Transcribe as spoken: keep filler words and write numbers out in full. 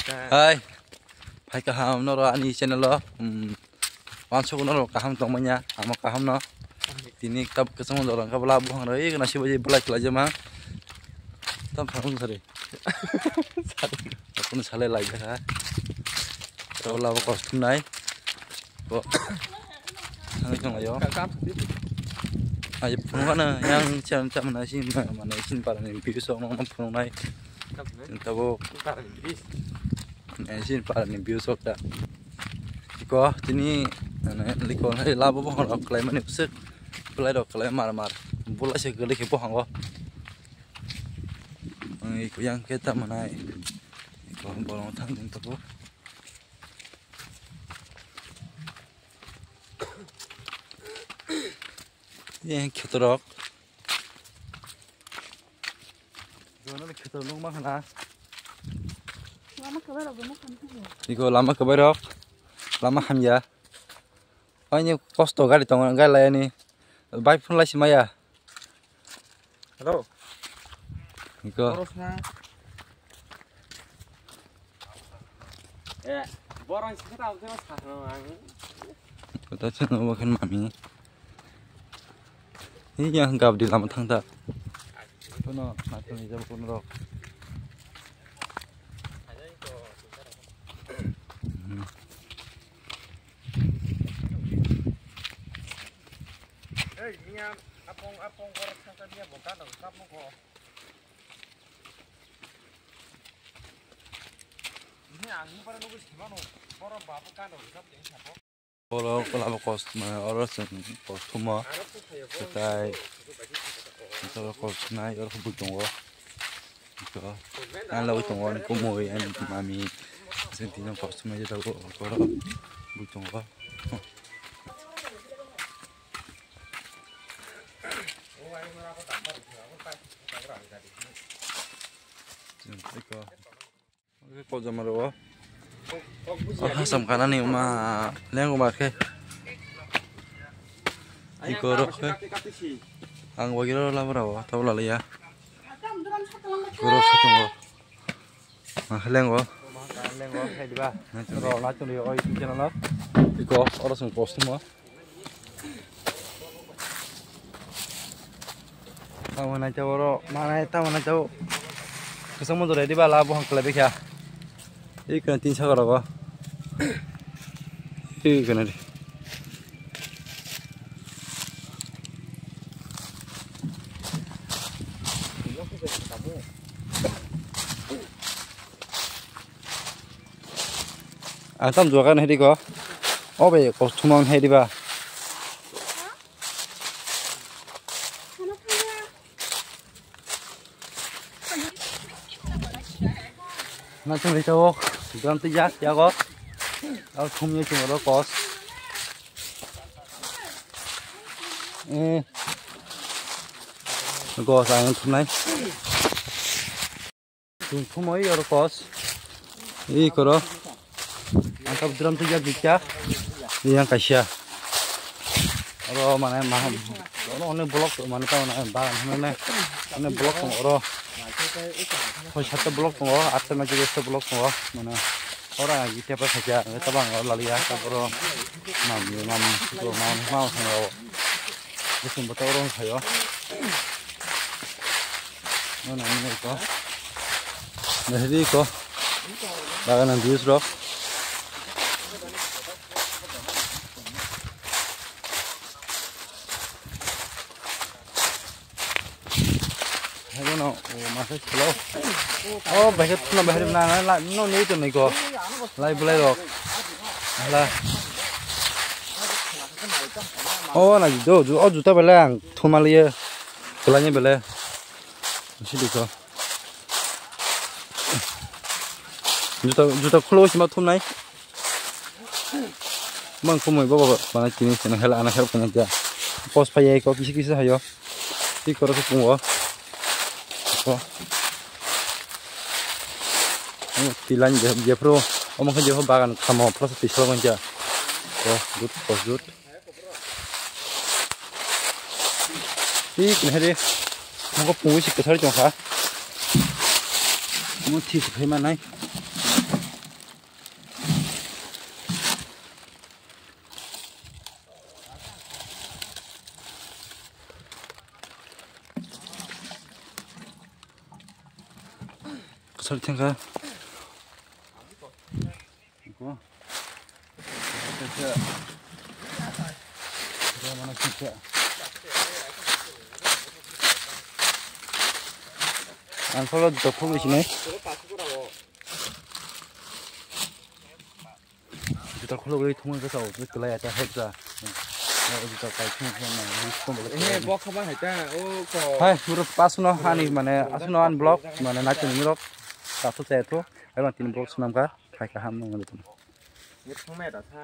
Hai. Phai kaham noro ani channel o. Hmm. Wansuk noro kaham tongmanya, amo kaham no. Tini tab kesang noro ka bela buhang roi kana sibo je belai kela jema. Tam phang sari. Aku ni sale lai ha. Tola bo kostum nai. Ko. Ang tong ayo. Ayo phunukna yang cham cham na sin mana sin para ni biu so no phunuknai. Tabo. Ensin para ni view sok ta. Iko tini ane liko hai labo bo rok klai mani usik. Klai rok klai mar mar. Bula se gele ke bo hango. Ang iko yang ke ta manai. Iko bolong thang ding tabo. Yang khetorok. Jono ni khetor nung ma khana. Lama kwbai rok, lama kwbai rok. Lama hamya. Oini kosto gari tongo, gari layani. Bike phone lai simaya. Hello. Iko. Boros na. Eh, borong sih kita apa sih, Mas? Kano ang. Kota sih nggak makan mami. Ini yang gap di lama thang ta. Kono, nato ni jabo kono rok. Hmm. Ei, niya apong apong kor sasa niya bokano sap mo ko. Ini angin para nunggu sih mano. Koro bapak kan udah sap jadi sap. Oro lama kos, oro chwng kos thumo. Kwtai. Oro kos nai, oro bui tongo. Ito. Ang lagwi tongo, ani kumui, ani mami. Chwng tino kos thumnai jeta oro bui tongo. Chwng iko. Kojama ro. Hasam kanani ma lengo ma khe. Iko ro khe. Ang wagi ro labra o, tabla liya. Iko ro khe tongo. Ma lengo. Lengo, hai diba. Ro na chungri oi channel no. Iko oro sung post mo. Tamo nai tabo ro, manai tamo nai tabo. Kwchangma jora di bala, bohong kwlai bikha. Ui kwna tin saka rogo. Ui kwna di. Ang tam juagan hai di ko. O be ko thumang hai di ba. Na chung ri tawok, dam tu yak yago. Au thum ye chung ro kos. Eh. Kos ang thum nai. Chung thumoi oro kos. I koro. Ang kap drum tu jak dikya. Yang kasia. Oro mane maham. Oro one block mane ta mane bagan hone. One block tong oro. Hoi satta block tong oro, atta na jige block tong oro. Mane oro agi tepa khaja, ta bang oro lalia ta oro. Mam mam mam mam. Bising botol rong khayo. Mana mana iko. Nahiri iko. Bagan ang views rok. Hai bono, o masa silo. O bahai tuna bahai na na na no nei to nei ko. Lai bulai rok. Hala. O na do ju o juta bela ang thuma liye. Kelanya bela. Sidi ko. Juta juta khulo sima thumnai. Mang khumui bobo bana chini sini hela ana help kanya ja. Pos phai ko kisi kisi hayo. Ti koro ko pungo. Ko. Tilan je je pro. Omo khe je bagan khamo plus tislo kanya. Ko good pos good. Ih, kena de. Moko pungwi si kwthar chong kha. Mo thi si phai manai. Sal thangkha. Ang kholo juta khulwi sinai. Juta khulwi thumwi khe sao, je kwlai ata hek ja. Juta kai thumwi khe na, ri stombo le Ehe, kwlai. Bok khama hai ta, o ko. Hai, pura pas no ani mane, asno an block, mane naitong ni rok. Taso chetho, ai ban tin block swnam kha, khai kaham no ngali tong. Ye thumai da tha.